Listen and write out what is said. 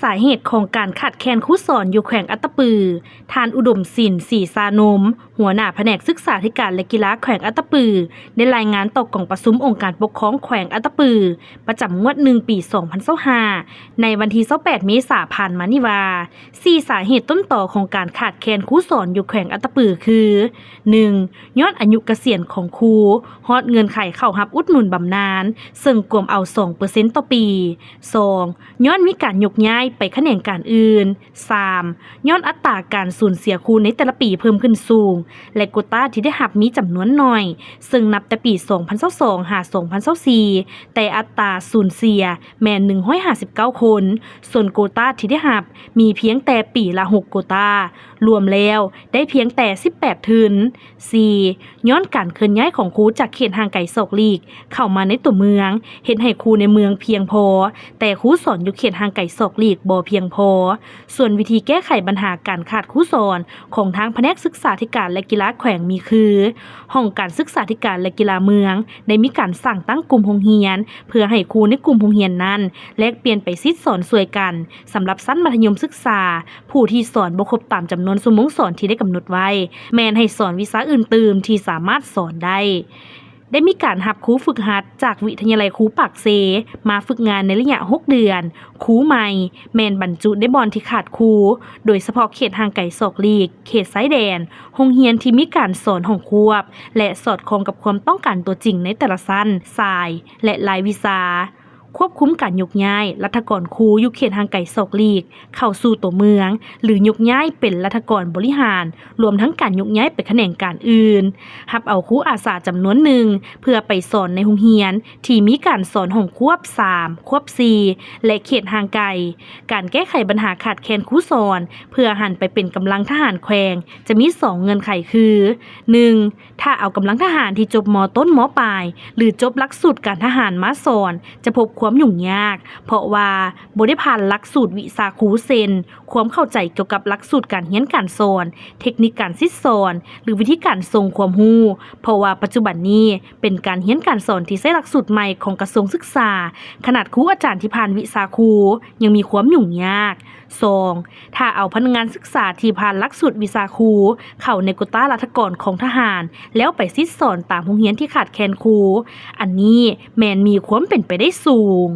ສາເຫດຂອງການຂາດແຄນຄູສອນຢູ່ແຂວງອັດຕະປື, ທ່ານ ອຸດົມສິນ ສີຊານົມ, ຫົວໜ້າພະແນກສຶກສາທິການ ແລະ ກິລາແຂວງອັດຕະປື ໄດ້ລາຍງານຕໍ່ກອງປະຊຸມອົງການປົກຄອງແຂວງອັດຕະປື ປະຈຳງວດໜຶ່ງ ປີສອງພັນຊາວຫ້າ ໃນວັນທີຊາວແປດ ເມສາ ຜ່ານມານີ້ວ່າ ສີ່ສາເຫດຕົ້ນຕໍຂອງການຂາດແຄນຄູສອນຢູ່ແຂວງອັດຕະປືຄື ໜຶ່ງ ຍ້ອນອາຍຸກະສຽນຂອງຄູຮອດເງື່ອນໄຂເຂົ້າຮັບອຸດໜູນບຳນານ ເຊິ່ງກວມເອົາສອງເປີເຊັນຕໍ່ປີ. ສອງ ຍ້ອນມີການຍົກຍ້າຍໄປຂະແໜງການອື່ນ. ສາມ ຍ້ອນອັດຕາການສູນເສຍຄູໃນແຕ່ລະປີເພີ່ມຂຶ້ນສູງ ແລະ ໂກຕາທີ່ໄດ້ຮັບມີຈຳນວນໜ້ອຍ ເຊິ່ງນັບແຕ່ປີສອງພັນຊາວສອງ ຫາ ສອງພັນຊາວສີ່ ແຕ່ອັດຕາສູນເສຍແມ່ນໜຶ່ງຮ້ອຍຫ້າສິບເກົ້າຄົນ, ສ່ວນໂກຕາທີ່ໄດ້ຮັບມີພຽງແຕ່ປີລະຫົກໂກຕາ, ລວມແລ້ວໄດ້ພຽງແຕ່ສິບແປດທຶນ. ສີ່ ຍ້ອນການເຄື່ອນຍ້າຍຂອງຄູຈາກເຂດຫ່າງໄກສອກຫຼີກເຂົ້າມາໃນຕົວເມືອງ ເຮັດໃຫ້ຄູໃນເມືອງພຽງພໍ, ແຕ່ຄູສອນຢູ່ເຂດຫ່າງໄກສອກຫຼີກບໍ່ພຽງພໍ. ສ່ວນວິທີແກ້ໄຂບັນຫາການຂາດຄູສອນຂອງທາງພະແນກສຶກສາທິການ ແລະ ກິລາແຂວງມີຄື ຫ້ອງການສຶກສາທິການ ແລະ ກິລາເມືອງ ໄດ້ມີການສ້າງຕັ້ງກຸ່ມໂຮງຮຽນ ເພື່ອໃຫ້ຄູໃນກຸ່ມໂຮງຮຽນນັ້ນ ແລກປ່ຽນໄປສິດສອນຊ່ວຍກັນ. ສຳລັບຊັ້ນມັດທະຍົມສຶກສາ, ຜູ້ທີ່ສອນບໍ່ຄົບຕາມຈຳນວນຊົ່ວໂມງສອນທີ່ໄດ້ກຳນົດໄວ້ ແມ່ນໃຫ້ສອນວິຊາອື່ນຕື່ມທີ່ສາມາດສອນໄດ້. ໄດ້ມີການຮັບຄູຝຶກຫັດຈາກວິທະຍາໄລຄູປາກເຊ ມາຝຶກງານໃນໄລຍະຫົກເດືອນ. ຄູໃໝ່ແມ່ນບັນຈຸໃນບ່ອນທີ່ຂາດຄູ, ໂດຍສະເພາະເຂດຫ່າງໄກສອກຫຼີກ, ເຂດຊາຍແດນ, ໂຮງຮຽນທີ່ມີການສອນຫ້ອງຄວບ ແລະ ສອດຄ່ອງກັບຄວາມຕ້ອງການຕົວຈິງໃນແຕ່ລະຊັ້ນ, ສາຍ ແລະ ລາຍວິຊາ. ຄວບຄຸມການຍົກຍ້າຍລັດຖະກອນຄູຢູ່ເຂດຫ່າງໄກສອກຫຼີກເຂົ້າສູ່ຕົວເມືອງ ຫຼື ຍົກຍ້າຍເປັນລັດຖະກອນບໍລິຫານ, ລວມທັງການຍົກຍ້າຍໄປຂະແໜງການອື່ນ. ຮັບເອົາຄູອາສາຈຳນວນໜຶ່ງ ເພື່ອໄປສອນໃນໂຮງຮຽນທີ່ມີການສອນຫ້ອງຄວບສາມ, ຄວບສີ່ ແລະ ເຂດຫ່າງໄກ. ການແກ້ໄຂບັນຫາຂາດແຄນຄູສອນ ເພື່ອຫັນໄປເປັນກຳລັງທະຫານແຂວງ ຈະມີສອງເງື່ອນໄຂຄື ໜຶ່ງ ຖ້າເອົາກຳລັງທະຫານທີ່ຈົບ ມ.ຕົ້ນ ມ.ປາຍ ຫຼື ຈົບຫຼັກສູດການທະຫານມາສອນ ຈະພົບຄວາມຫຍຸ້ງຍາກ ເພາະວ່າບໍ່ໄດ້ຜ່ານຫຼັກສູດວິຊາຄູ ເຊັ່ນ ຄວາມເຂົ້າໃຈກ່ຽວກັບຫຼັກສູດການຮຽນການສອນ, ເທັກນິກການສິດສອນ ຫຼື ວິທີການຊົງຄວາມຮູ້, ເພາະວ່າປັດຈຸບັນນີ້ເປັນການຮຽນການສອນທີ່ໃຊ້ຫຼັກສູດໃໝ່ຂອງກະຊວງສຶກສາ, ຂະໜາດຄູອາຈານທີ່ຜ່ານວິຊາຄູຍັງມີຄວາມຫຍຸ້ງຍາກ. ສອງ ຖ້າເອົາພະນັກງານສຶກສາທີ່ຜ່ານຫຼັກສູດວິຊາຄູເຂົ້າໃນໂກຕາລັດຖະກອນຂອງທະຫານ ແລ້ວໄປສິດສອນຕາມໂຮງຮຽນທີ່ຂາດແຄນຄູ, ອັນນີ້ແມ່ນມີຄວາມເປັນໄປໄດ້ສູງ.